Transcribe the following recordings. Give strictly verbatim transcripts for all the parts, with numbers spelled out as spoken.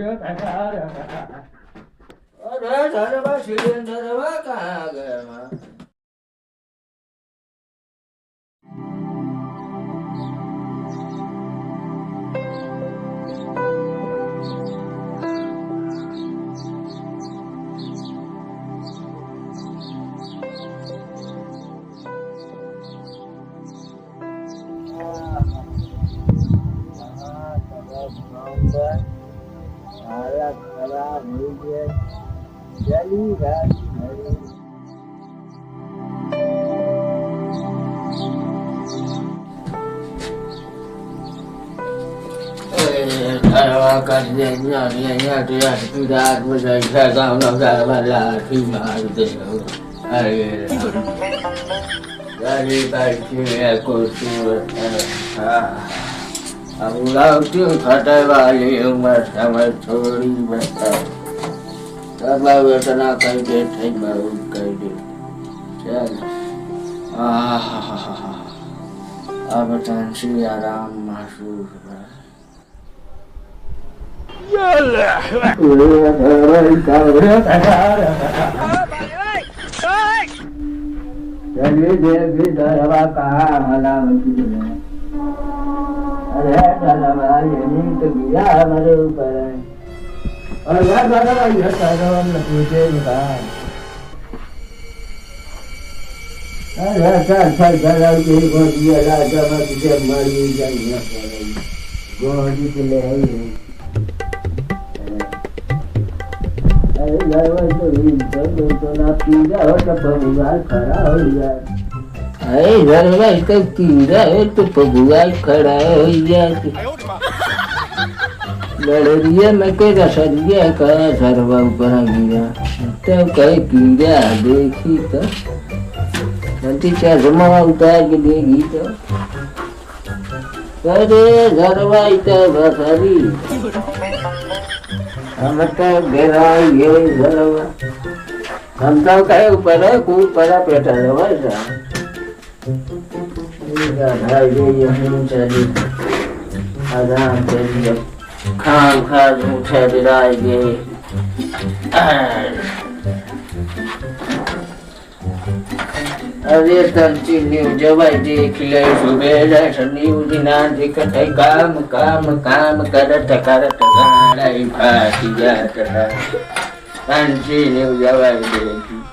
अरे, सरवा सिलेंडरवा कहाँ गए, माँ? हालत खराब हो गया। चली गाड़ी घरे। ए, घरवा कर दे, ना, ना, ना, तो यार, तू रात में बैठा, गाँव में घरवा लाठी मार दे। अरे राम। अरे बैठी है कुर्सी पर। हाँ। अब उड़ावती फटे वाली उम्र समझ थोड़ी बता। तब अब इतना कर दे, ठीक बहुत कर दे। चल। आहा। अब तंसी आराम महसूस बा। चलिए, ये भी डरवा कहाँ हला होती है। अरे डरवा, ये नींद गिरा हमारे ऊपर है। और यार डरवा, ये डरवा लपेटे में था। अरे, अच्छा, अच्छा, चला, ये बोल दिया, राजा मत जब मर भी जाए, ना पड़े। गोली तो ले आई है। अरे, लड़वा तो भी, तो, तो, तो ना पीड़ा हो, तो भगवान खड़ा हो यार। अरे, लड़वा तो पीड़ा हो, तो भगवान खड़ा हो यार। लड़रिया में के रसरिया का सरवा ऊपर आ गया। तो कहे कीड़ा देखी तो। गलती चश्मा उतार के देखी तो। अरे सरवा इतना रसरी। हम तो गिरा ये सरवा। हम तो कहे ऊपर है, कूद पड़ा पेटा है वैसा। ठीक है भाई, ये यहीं चली। आराम से जब खाम खा उठे बिराई गए। अरे तंची न्यूजवा देख ले, सुबेरे से न्यूज ना दिखत है, काम, काम, काम करत, करत, सारा ही फाट जात है। तंची न्यूजवा देखी।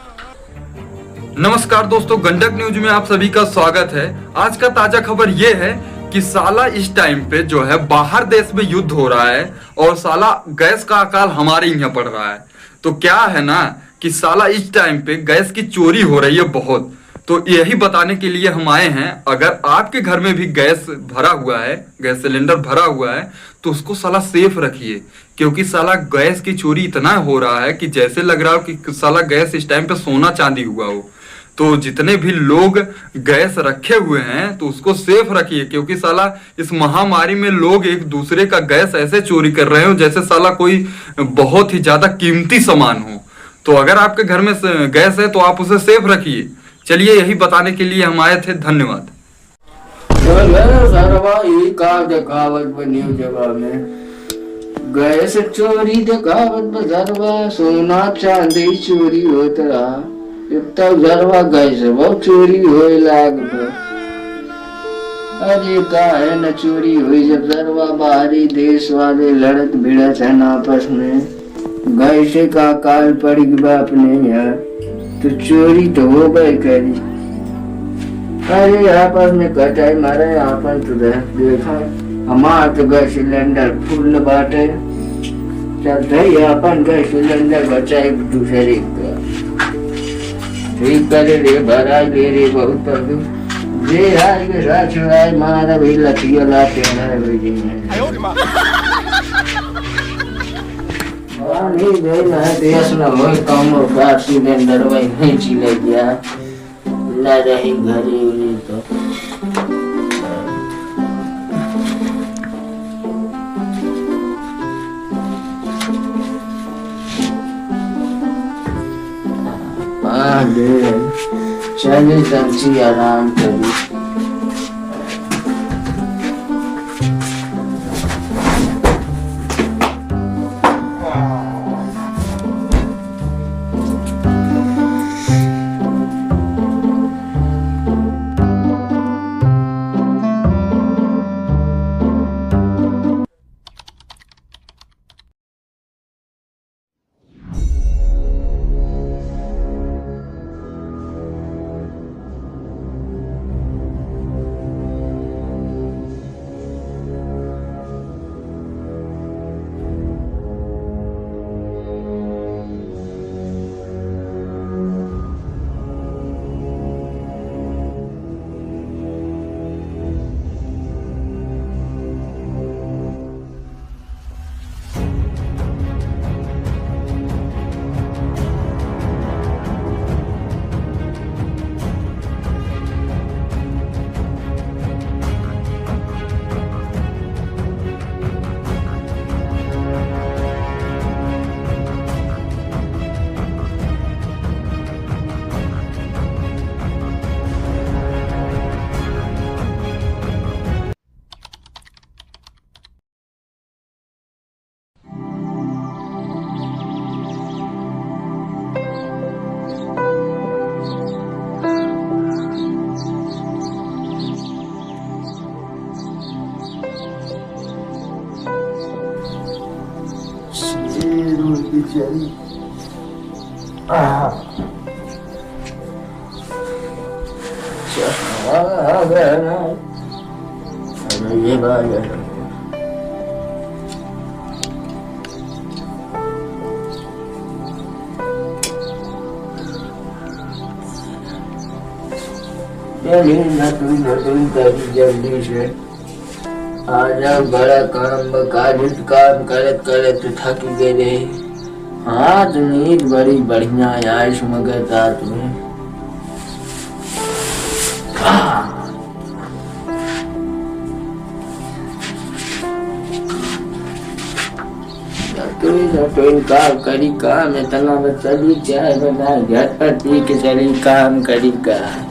नमस्कार दोस्तों, गंडक न्यूज में आप सभी का स्वागत है। आज का ताजा खबर ये है कि साला इस टाइम पे जो है बाहर देश में युद्ध हो रहा है और साला गैस का अकाल हमारे यहाँ पड़ रहा है। तो क्या है ना कि साला इस टाइम पे गैस की चोरी हो रही है बहुत। तो यही बताने के लिए हम आए हैं, अगर आपके घर में भी गैस भरा हुआ है, गैस सिलेंडर भरा हुआ है, तो उसको साला सेफ रखिए। क्योंकि साला गैस की चोरी इतना हो रहा है कि जैसे लग रहा हो कि साला गैस इस टाइम पे सोना चांदी हुआ हो। तो जितने भी लोग गैस रखे हुए हैं तो उसको सेफ रखिए, क्योंकि साला इस महामारी में लोग एक दूसरे का गैस ऐसे चोरी कर रहे हो जैसे साला कोई बहुत ही ज्यादा कीमती सामान हो। तो अगर आपके घर में स-, गैस है तो आप उसे सेफ रखिए। चलिए, यही बताने के लिए हम आए थे। धन्यवाद। अरे सरवा, ई का देखावत बा न्यूजवा में? गैस चोरी देखावत बा सरवा, सोना चांदी चोरी होत रहा। इतना सरवा गैस वो चोरी होए लाग बा। अरे काहे न चोरी होई जब सरवा बाहरी देश वाले लड़त भिड़त हैं आपस में। गैसे का काल पड़ी बा अपने यहाँ, तो चोरी तो होबे करी। अरे आपस में कटाई मारे, आपन तो देख, देखा, हमार तो गैस सिलेंडर फुल बाटे। चल भाई, आपन गैस सिलेंडर बचाई दूसरे का। ठीक करे रे, भराई ले रे, बहुत पड़ू। जे आज के साथ चुराई मार, अभी लठिया लाते हैं, अभी दिन है। पानी गइल है, देश में होई कौनो का सिलेंडर वही नहीं चिले गया, ना रही घरे उरे तो। आ ले, चली तंची आराम करी। आह। चली, नटुई, नटुई करी जल्दी से। आज बड़ा काम बा, काल्हि त काम करत करत थकि गए रही। हाँ, त नींद बड़ी बढ़िया आइस मगर रात में। नटुई, नटुई का करी काम, इतना बस चली चाय बनाई, झटपट पी के चली काम करी का।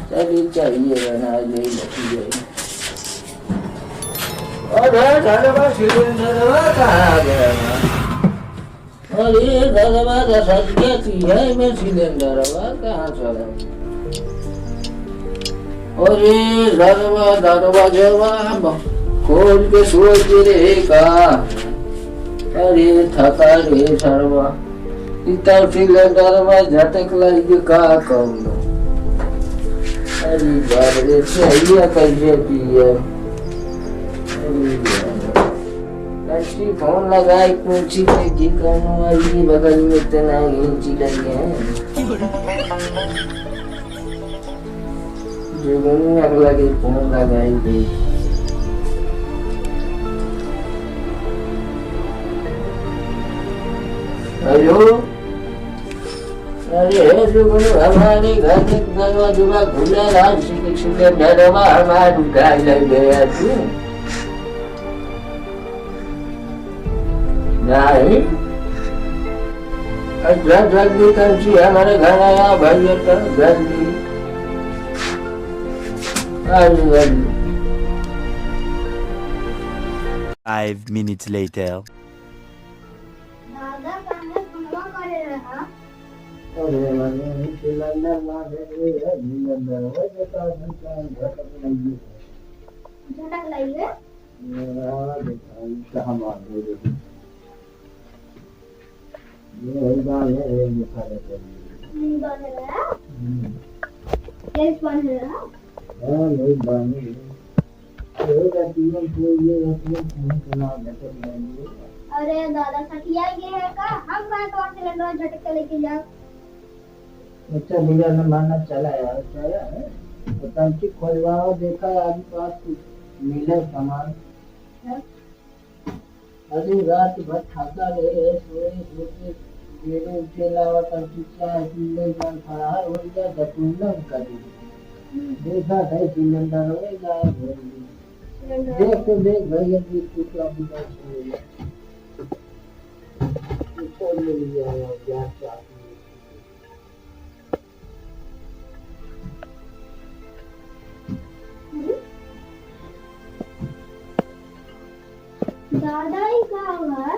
चली चाहिए बना ले, लगी गई। अरे, घरवा सिलेंडरवा कहाँ गया? अरे, घरवा का सदिया की है में सिलेंडरवा कहाँ चला? अरे, घरवा, दरवाजवा खोल के सोए के रहे का? अरे, थका रे सरवा। इतना सिलेंडरवा झटक लग का कौनो। अरे बाप रे, सहिया कैसे पिया। अरे बाप रे। लड़की फोन लगाई, पूछी कि जी कौनो आई बगल में, इतना घिंची लगे हैं। जुगनू अगला के फोन लगाई दे। हेलो। अरे हे जुगनू, हमारे घर के दरवाजवा खुला रहा, सिक-, सिलेंडरवा हमार उठा ले गया तू। नहीं। अच्छा, जल्दी कर जी, हमारे घर आया भैया, तो जल्दी। आ जी, आ जी। Five minutes later. दादा काहे फोनवा करे रहा? अरे, मने सिलेंडर ना दे रहे हैं, सिलेंडर हो जाता है, दुकान झटक लगी है। झटक लगी है? मेरा देखा, ई कहाँ बात हो रही? ये वही बात है, ये देखा जाता है। नहीं बात है ना? हम्म। यही बात है ना? हाँ, वही बात है। अरे दादा, सठिया गए है का? हम कहाँ तो सिलेंडर झटक के लेके जाओ? अच्छा भैया, न माना चला यार, चला है। तो तंची खोलवाओ, देखा आदमी पास कुछ मिले सामान। हाँ? अरे रात भर थका रहे, सोए, सोए, मेरे उठे लावा तंची चाय पी ले, जान फरार हो गया, दतुल्ला उनका दे। हम्म। देखा था सिलेंडर हो गया, भर ली। देख तो देख भाई, अब ये कुछ अभी तक नहीं है। ये कौन ले लिया है यार, क्या चाहती है? दादा, ई का हुआ?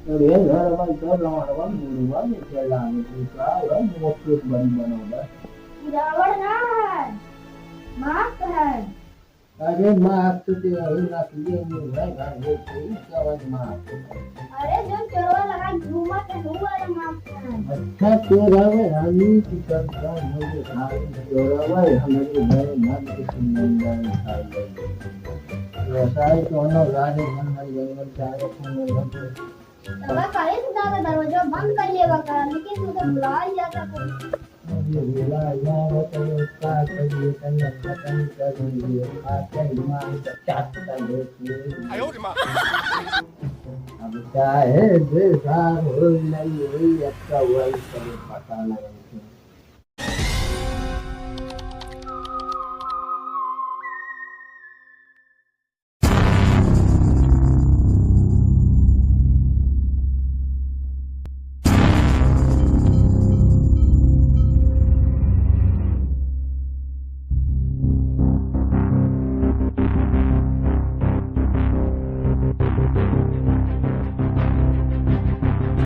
अरे घर में तो लौड़वा मुड़वा में चला, ई का हुआ? मोट बड़ी बनौला। रावण ना है, मास्क है। अरे मास्क तो तेरा ही नकली है, भाई, भाई, ये सही कवन मास्क है? अरे जो चोरवा लगा घूमत है, वो वाला मास्क है। अच्छा, तेरा में हमी की कंकाल मुझे खाई, चोरवा हमारे घर में के सुंदर खाई। व्यवसाय तो हम लोग राधे मन मन जंगल जाए, अपने मन मन। तब कहे तो दादा दरवाजा बंद कर लेवा का, लेकिन तू तो बुला ही जाता था। अरे बुला जाओ तो का करिए, तनी खत्म कर दिए, खाते ही मार के चाट कर देती। अब चाहे बेकार हो नहीं हुई, अब का वही सब पता लगे।